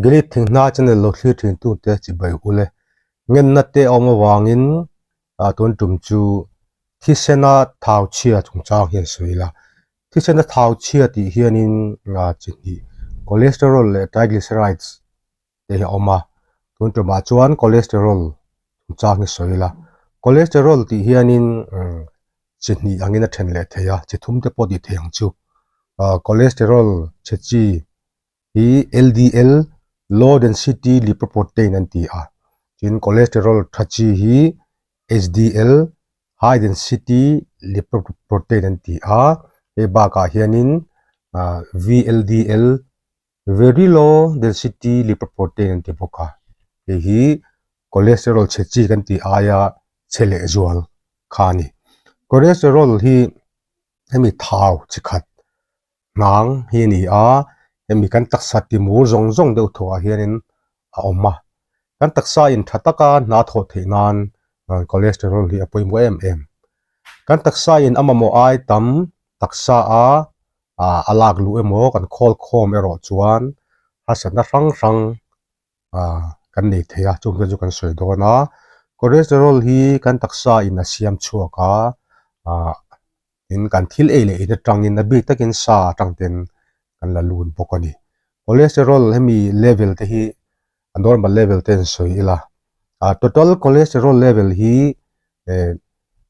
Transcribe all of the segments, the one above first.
Gilead Thinghnai channel lo thlir thin tute chibai ule ngenna te a awm avangin tun tum chu thisena thau chhia chungchang hian sawi ila. Thisena thau chhia tih hianin chi hnih cholesterol leh triglycerides te hi a awm a, tun tumah chuan cholesterol chungchang hi sawi ila. Cholesterol tih hianin chi hnih angin a then leh thei a, chi thum te pawh tih theih ang chu. Cholesterol chhe chi hi LDL, Low Density Lipoprotein an ti a, tin cholesterol tha chi hi HDL, High Density Lipoprotein an ti a, hei bakah hianin VLDL, Very Low Density Lipoprotein an ti bawk a, hei hi cholesterol chhe chi kan tih aia chhe lehzual kha a ni. Cholesterol hi hemi thau chi khat hnang hi a ni a, hemi kan taksa timur zawng zawng deuh thuah hianin a awm a, kan taksa in tha taka hna thawh theih nan cholesterol hi a pawimawh em em. Kan taksa in a mamawh ai tam taksa a a lak luh emaw kan khawl khawm erawh chuan harsatna hrang hrang kan nei thei a, chung te chu kan sawi dawn a. Cholesterol hi kan taksa in a siam chhuak a, tin kan thil ei leh in atangin a bik takin sa atang ten kan la lut bawk a ni. Cholesterol hemi level te hi a normal level te an sawi ila, total cholesterol level hi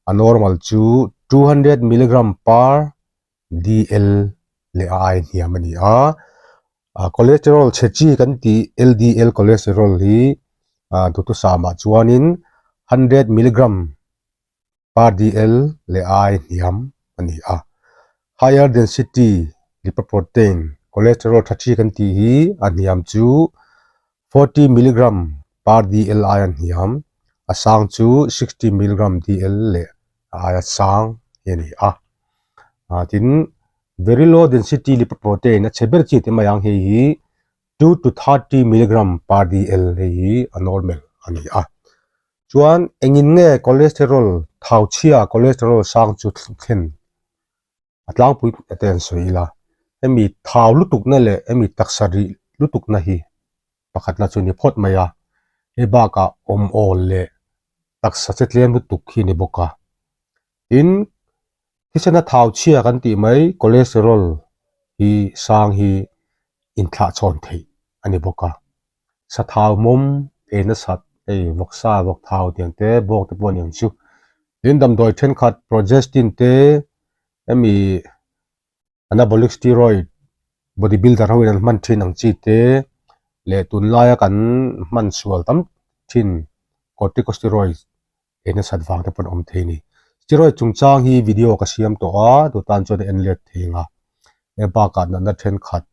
a normal chu 200 milligram per DL leh a ai hniam a ni a, cholesterol chhe chi kan tih LDL cholesterol hi duhthusam ah chuanin 100 milligram per DL leh a ai hniam a ni a. Higher density lipoprotein cholesterol tha chi kan tih hi a hniam chu 40 milligram per DL aia hniam, a sang chu 60 milligram DL leh a aia sang hi a ni a. Tin, very low density lipoprotein a chhe ber chi te mai ang hei hi 2 to 30 milligram per DL hei hi a normal a ni a. Chuan engin nge cholesterol thau chhia cholesterol sang chu thlen a tlangpui te an sawi ila, hemi thau lutukna leh hemi taksa rih lutukna hi pakhatna chu ni phawt mai a, hei bakah awm awl leh taksa che tlem lutuk hi ni bawk a. Tin, thisena thau chhia kan tih mai cholesterol hi sang hi inthlah chhawn theih a ni bawk a, sa thau mawm ei nasat hei vawksa vawk thau tiang te bawk te pawh a ni ang chu. Tin, damdawi thenkhat progestin te hemi anabolic steroid body builder ho in an hman thin ang chi te leh tunlaia kan hman sual tam thin corticosteroids ei nasat vang te pawh an awm thei a ni. Steroid chungchang hi video ka siam tawh a duhtan chuan a en let thei ang a, hei bakah natna thenkhat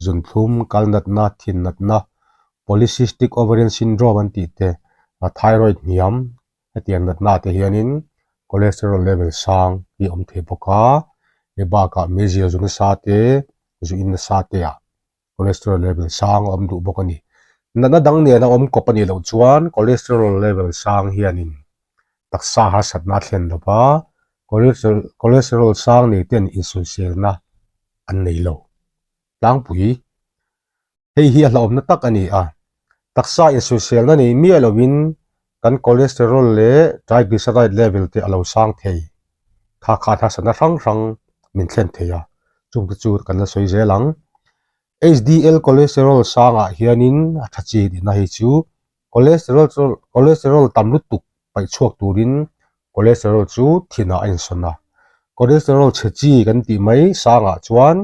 zunthlum, kal natna, thin natna, polycystic ovarian syndrome an tih te, thyroid hniam Hetiang natna te hianin cholesterol level sang hi a awm thei bawk a, hei bakah meizial zu nasa te, zu in nasa te ah cholesterol level sang a awm duh bawk a ni. Natna dang nen a awm kawp a nih loh chuan cholesterol level sang hianin taksa harsatna a thlen lo va, cholesterol sang nei ten insawiselna an nei lo tlangpui. Hei hi a hlauhawmna tak a ni a, taksa insawiselna nei miah loin kan cholesterol leh triglyceride level te a lo sang thei. Kha khan harsatna hrang hrang min thlen thei a, chungte chu kan la sawi zel ang. HDL cholesterol sangah hianin a tha chi tihna hei chu cholesterol cholesterol tam lutuk paih chhuak turin cholesterol chu thinah a insawn a. Cholesterol chhe chi kan tih mai sangah chuan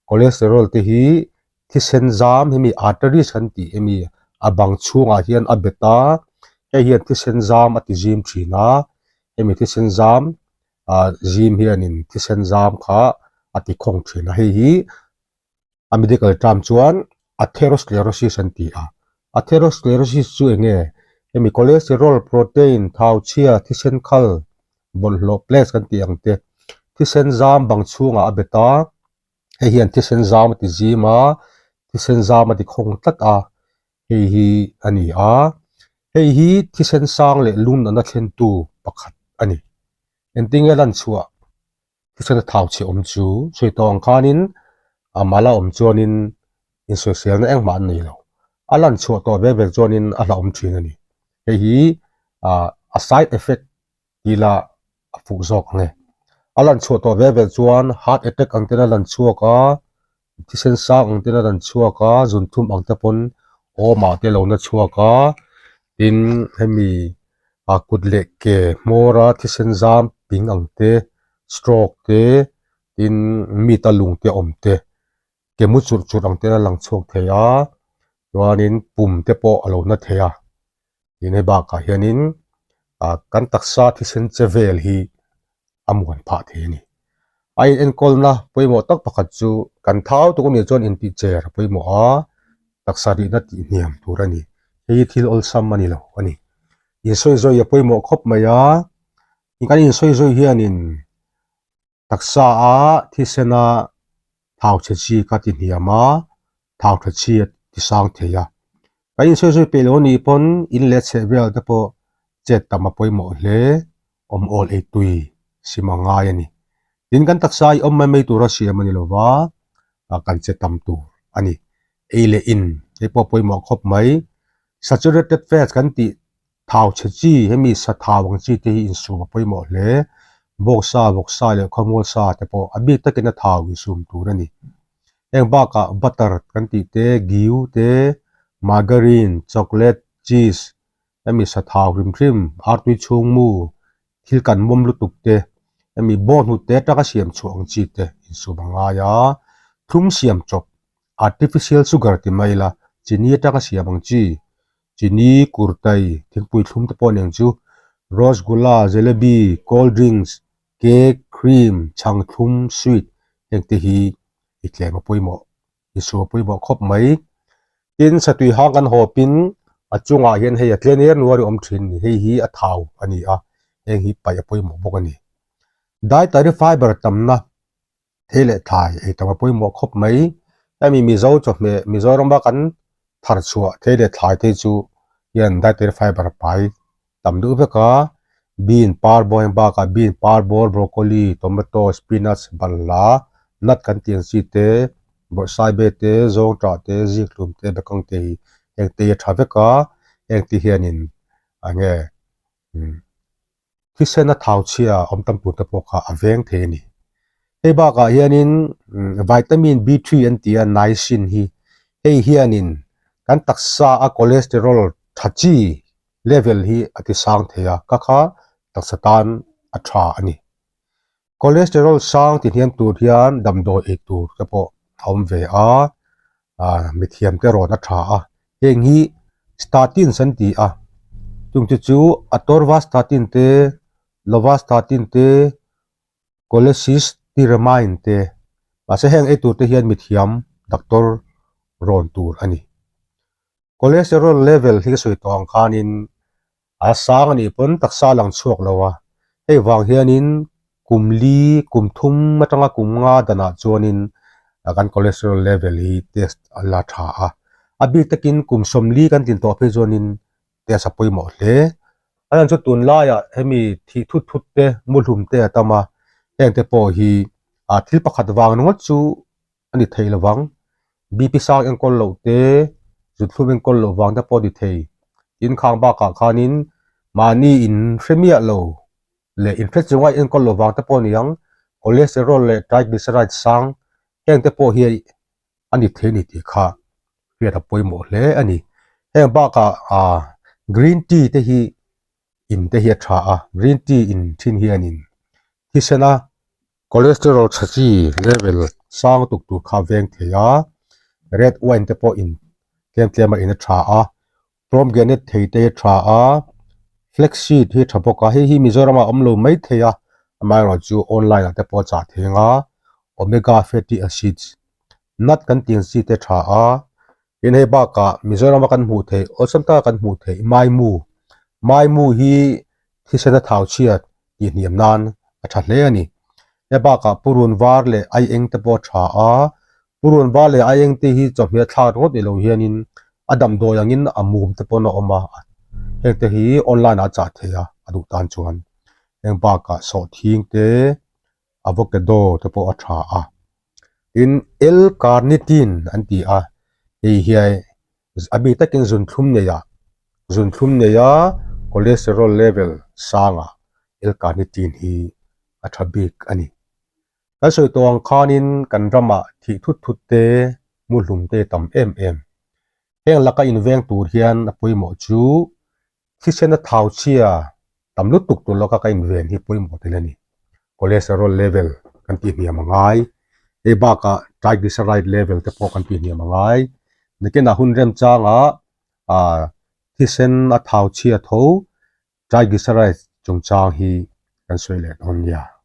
cholesterol te hi thisen zam hemi arteries kan tih hemi a bang chhungah hian a bet a, hei hian thisen zam a ti zim thin a, hemi thisen zam ah zim hianin thisen zam kha a ti khawng thin a, hei hi A medical term chuan atherosclerosis an ti a. Atherosclerosis chu eng nge? Hemi cholesterol, protein, thau chhia, thisen khal, bawlhhlawh plaques kan tih ang te, thisen zam bang chhungah a bet a, hei hian thisen zam a ti zim a, thisen zam a ti khawng tlat a, hei hi a ni a. Hei hi thisen sang leh lung natna thlentu pakhat a ni. Engtinge lan chhuah? Thisen a thau chhe awm chu sawi tawh ang khanin a mala awm chuanin insawiselna engmah an nei lo. A lan chhuah tawh vek vek chuanin a hlauhawm thin a ni. Hei hi a side effect tih lah a fuh zawk ang e. A lan chhuah tawh vek vek chuan heart attack ang ten a lan chhuak a, thisen sang ang ten a lan chhuak a, zunthum ang te pawn awmah te lo na chhuak a, tin hemi kut leh ke hmawra thisen zam ping ang te, stroke te, tin mita lung te awm te. Ke mu churh churh ang ten a lang chhuak thei a, chuanin pum te pawh a lo na thei a, tin hei bakah hianin ah kan taksa thisen che vel hi a muan phah thei a ni. A in enkawlna pawimawh tak pakhat chu kan thau tuk anih chuan intih cher a pawimawh a, taksa rihna tih hniam tur a ni. Hei hi thil awlsam a ni lo a ni. Insawi zawi a pawimawh khawp mai a, kan insawi zawi hianin Taksa a thisena thau chhe chi ka ti hniam a, thau tha chi a ti sang thei a. Kan insawi zui peih lo anih pawn in leh chheh vel te pawh chet tam a pawimawh hle, awm awl ei tui sim a ngai a ni. Tin kan taksa hi awm mai mai tura siam a ni lova, kan che tam tur a ni. Ei leh in hei pawh pawimawh khawp mai. Saturated fats kan tih Thau chhe chi, hemi sa thau ang chi te hi insum a pawimawh hle. Bawksa, vawksa leh khawmual sa te pawh a bik takin a thau insum tur a ni. Heng bakah butter kan tih te, giu te, margarine, chocolate, cheese, hemi sa thau hrim hrim, artui chhung mu, thil kan mawm lutuk te, hemi bawnghnute te atanga siam chhuah ang chi te insum a ngai a. Thlum siam chawp, artificial sugar ti mai ila, chini atanga siam ang chi, Chini, kurtai, thingpui thlum te pawh nen chu Rasgulla, jalebi, cold drinks, cake, cream, chhang thlum, sweet heng te hi i tlem a pawimawh, i su a pawimawh khawp mai. Tin, satui hang kan hawpin a chungah hian hei a tle ner nuar i awm thin ni, hei hi a thau a ni a, heng hi paih a pawimawh bawk a ni. Dietary fiber tamna Thei leh thlai ei tam a pawimawh khawp mai. Hemi Mizo chawhmeh Mizorama kan thar chhuah thei leh thlai te chu hian dietary fiber pai tam deuh vek a, bean par bawr heng bakah bean par bawr, broccoli, tomato, spinach, balhla, nut kan tih ang chi te, bawrhsaibe te, zawngṭah te, zikhlum te, bekang te hi heng te hi a ṭha vek a, heng te hianin eng nge umm. Thisena thau chhia awm tam tur te pawh kha a veng thei a ni. Hei bakah hianin vitamin B3 an ti a niacin hi hei hianin kan taksa a cholesterol tha chi level hi a ti sang thei a, ka kha taksa tan a tha a ni. Cholesterol sang ti hniam tur hian damdawi ei tur te pawh a awm ve a, mithiam te rawn a tha a, heng hi statins an ti a, chung te chu atorvastatin te, lovastatin te, cholecystiramine te, mahse heng ei tur te hian mithiam doctor rawn tur a ni. Cholesterol level hi ka sawi tawh ang khanin a sang a nih pawn taksa a lang chhuak lo a, hei vang hianin kum li kum thum atanga kum nga danah chuanin kan cholesterol level hi test a la tha a, a bik takin kum 40 kan tlin tawh phei chuanin test a pawimawh hle. A chhan chu tunlaiah hemi thih thut thut te muhlum te a tam a, heng te pawh hi thil pakhat vang ringawt chu a ni thei lovang. BP sang enkawl loh te, zuthlum enkawl loh vang te pawh a ni thei. Tin khang bakah khanin mahni in hre miah lo leh in hre chunga enkawl loh vang te pawh a ni ang. Cholesterol leh triglycerides sang heng te pawh hi a ni thei a ni tih kha hriat a pawimawh hle a ni. Heng bakah ah green tea te hi in te hi a tha a, green tea in thin hianin thisena cholesterol tha chi level sang tuk tur kha veng thei a, red wine te pawh in tlem tlem a in a tha a, pomegranate thei te hi a tha a, flax seed hi a tha bawk a, hei hi Mizoram ah a awm lo mai thei a, amaherawhchu online ah te pawh a chah thei ang a, omega fatty acids nut kan tih ang chi te a tha a. Tin hei bakah Mizorama kan hmuh theih awlsam taka kan hmuh theih Maimu. Maimu hi thisena thau chhiat tih hniam nan a tha hle a ni. Hei bakah purun var leh aieng te pawh a tha a, purun var leh aieng te hi chawhmeh thlak ringawt ni lo hianin a damdawi angin a mum te pawn a awm a, heng te hi online ah a chah thei a, a duh tan chuan. Heng bakah sawhthing te, avocado te pawh a tha a tin L-carnitine an ti a hei hian A bik takin zunthlum neia zunthlum neia cholesterol level sanga L-carnitine hi a tha bik a ni. Kan sawi tawh ang khanin kan ramah thih thut thut te, muhlum te tam em em. Heng laka inveng tur hian a pawimawh chu Thisena thau chhia tam lutuk tur lawka ka inven hi pawimawh tel a ni. Cholesterol level kan tih hniam a ngai. Hei bakah triglyceride level te pawh kan tih hniam a ngai. Nakinah hun remchangah ah thisen a thau chhia tho triglyceride chungchang hi kan sawi leh dawn nia.